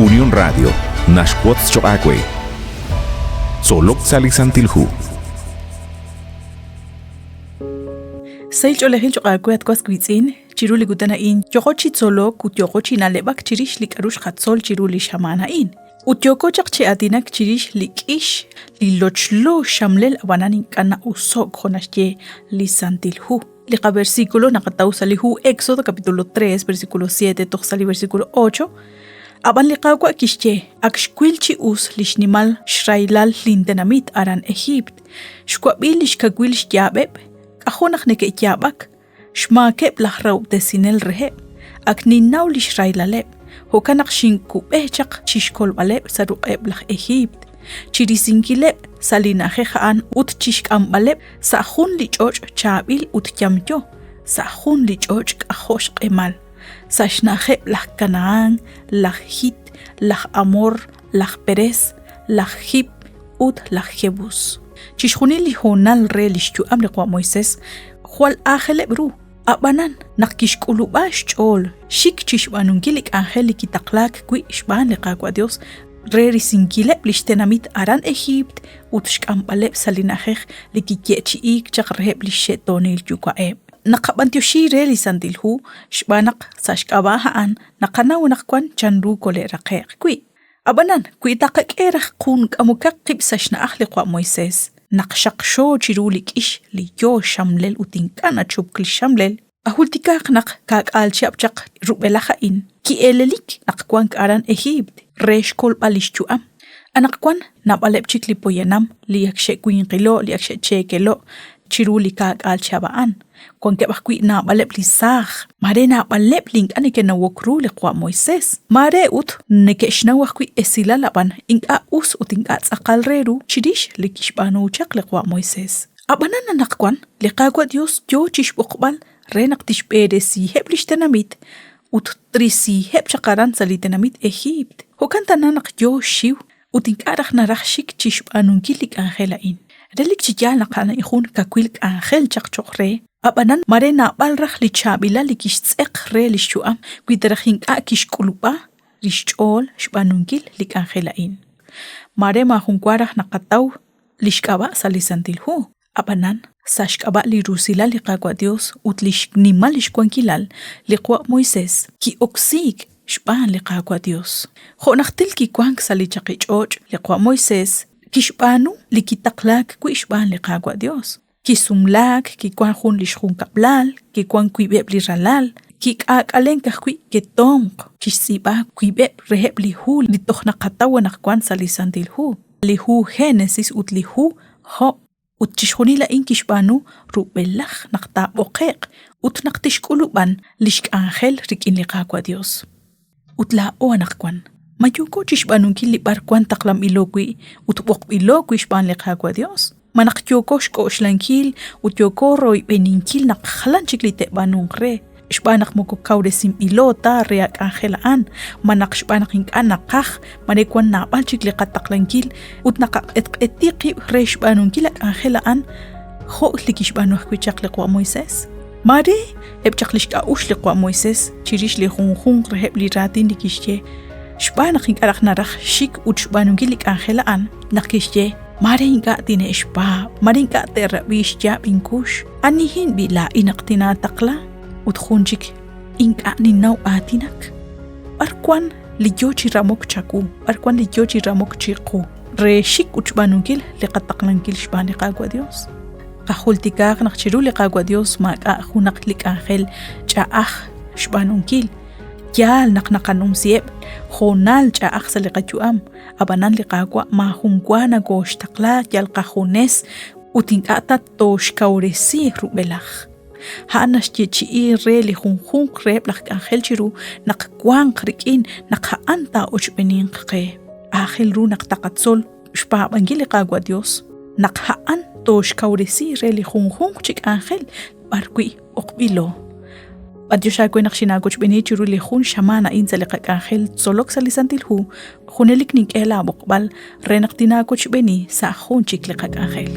Unión Radio naxwotz choq' aawe. Tzolok sa' li Santil Hu. Sahil ch'oolejil choq' aawe at was wiitz'in, chiru li kutan a'in yooqo chi tzolok ut yooqo chi na'leb'ak chirix li k'aru xqatzol chiru li xamaan a'in. Ut yooko chaq chi aatinak chirix li k'ix li lochlo xxamlel ab'anan ink'a' na'uso'k jo' naxye li Santil Hu. Li qaversículo naqataw sa' li hu Éxodo capítulo 3 versículo 7 toj sa' li versículo 8. Ab'an li Qaawa' kixye, Ak xwil chi us li xnimal xrahilal lintenamit aran Ejiipt. Xwab'i li xkawil xyaab'eb', k'ajo' naq neke'yaab'ak, Xmaakeb' laj rahob'tesinel reheb', ak ninnaw li xrahilaleb', jo'kan naq xinkub'e chaq chi xkolb'aleb' sa' ruq'eb' laj Ejiipt, chi risinkileb' sa' li na'ajej a'an ut chi xk'amb'aleb' sa' jun li ch'och' chaab'il ut yamyo, sa' jun li ch'och' k'ajo' xq'emal, sa' xna'ajeb' laj Kanahán, laj Hit, laj Amor, laj Perés, laj Jib ut laj Jebús. Chixjunil li hoonal re li xyu'am li qawa' Moisés jwal aajeleb' ru, ab'anan naq kixk'ulub'a xch'ool xik chi xb'aanunkil li k'anjel li kitaqlaak wi' xb'aan li Qaawa' Yos re risinkileb' li xtenamit aran Ejiipt ut xk'amb'aleb' sa' li na'ajej li kiyeechi'iik chaq reheb' li xxe'toonil yuwa'eb'. Naqab'anyoxi re li Santil Hu xb'aan naq sa' xk'ab'a' a'an naqanaw anaqwan chanru kole'raqe'q wi'. Ab'anan, wi taqak'e raj jun k'amokaq qib' sa' xna'aj li qawa' Moisés, naq xaqxo chiru li k'ix li yo xxamlel ut ink'a' nachupk li xxamlel, qajultikaaq naq ka'k'aal chihab' chaq rub'elaj a'in ki'elelik naq wank aran Ejiipt re xkolb'al li xyu'am. Anaqwan naab'aleb' chik li poyanam li ak xe'winqilo' li ak xe'cheekelo' chiru li ka'k'aal chihab' a'an. Wankeb' ajwi' naab'aleb' li saaj, maare naab'aleb' li ink'a' neke'nawok ru li qawa' Moisés, maare ut neke'xnaw ajwi' esilal ab'an ink'a' us ut ink'a' tz'aqal re ru chirix li kixb'aanu chaq li qawa' Moisés. Ab'anan anaqwan li Qaawa' Yos yo chi xb'oqb'al re naq tixb'eresiheb' li xtenamit ut trisiheb' chaq aran sa' li tenamit Ejiipt. Jo'kan tana naq yo xxiw ut ink'a' raj naraj xik chi xb'aanunkil li k'anjel a'in. Relik chi yaal naq a'an jun kawil k'anjel chaq cho'q re, ab'anan mare naab'al raj li chaab'ilal li kixtz'eq re li xyu'am wi ta raj ink'a' kixk'ulub'a li xch'ool xb'aanunkil li k'anjel a'in. Mare maajunwa raj naqataw li xk'ab'a' sa' li Santil Hu. Ab'anan, sa' xk'ab'a' li rusilal li Qaawa' Yos ut li xnimal li xwankilal, li qawa' Moisés ki'oksiik xb'aan li Qaawa' Yos. Jo' najtil kiwank sa' li chaqich'och', li qawa' Moisés kixb'aanu li kitaqlaak wi' xb'aan li Qaawa' Yos. Kisumlaak, kiwank jun li xjunkab'lal, kiwank wiib'eb' li ralal, kik'aak'alenk ajwi' ketomq, kixtz'iib'a wiib'eb' reheb' li hu li toj naqataw anaqwan sa' li Santil Hu, li hu Génesis ut li hu Job. Ut chixjunil a'in kixb'aanu rub'elaj naq taab'oqe'q ut naq tixk'ulub'an lix k'anjel rik'in li Qaawa' Dios. Ut laa'o anaqwan, ma yooko chixb'aanunkil li b'arwan taqlanb'ilo wi' ut b'oqb'ilo wi' xb'aan li Qaawa' Dios? Ma naq yooko xk'oxlankil ut yooko royb'eninkil naq jalan chik li te'b'aanunq re, xb'aan naq moko kawresinb'ilo ta re a k'anjel a'an, malaj xb'aan naq ink'a' naqaj, mare wan naab'al chik li qataqlankil ut naqaq'etq'eti qib' re xb'aanunkil a k'anjel a'an jo' li kixb'aanu ajwi' chaq li qawa' Moisés. Maare eb' chaq lix k'a'uxl li qawa' Moisés chirix li junjunq reheb' li raatin li kixye, xb'aan naq ink'a' raj naraj xik ut xb'aanunkil li k'anjel a'an, naq kixye, Maare ink'a' tine'xpaab', maare ink'a' te'rab'i xyaab' inkux. Anihin b'i' laa'in naq tinaataqla? Ut jun chik, ink'a' ninnaw aatinak. B'ar wan li yo chi ramok chawu? B'ar wan li yo chi ramok chiqu? Re xik ut xb'aanunkil li qataqlankil xb'aan li Qaawa' Dios. Qajultikaaq naq chiru li Qaawa' Dios maak'a' junaq li k'anjel ch'a'aj xb'aanunkil. Yaal naq naqanumsiheb' hoonal ch'a'aj sa' li qayu'am, Ab'anan li Qaawa' maajun wa nokooxtaqla yal qajunes ut ink'a' ta tooxkawresi rub'elaj. A'an naxyeechi'i re li junjunq reheb' laj k'anjel chiru naq wanq rik'in naq a'an taa'ochb'eninq qe. Aajel ru naq taqatzol xpaab'ankil li Qaawa' Dios naq a'an tooxkawresi re li junjunq chi k'anjel b'arwi' b'oqb'ilo. B'antiox aawe naq xinaawochb'eeni chiru li jun xamaan a'in sa' li qak'anjel tzolok sa' li Santil Hu, junelik nink'e laab'oqb'al re naq tinaawochb'eeni sa' jun chik li qak'anjel.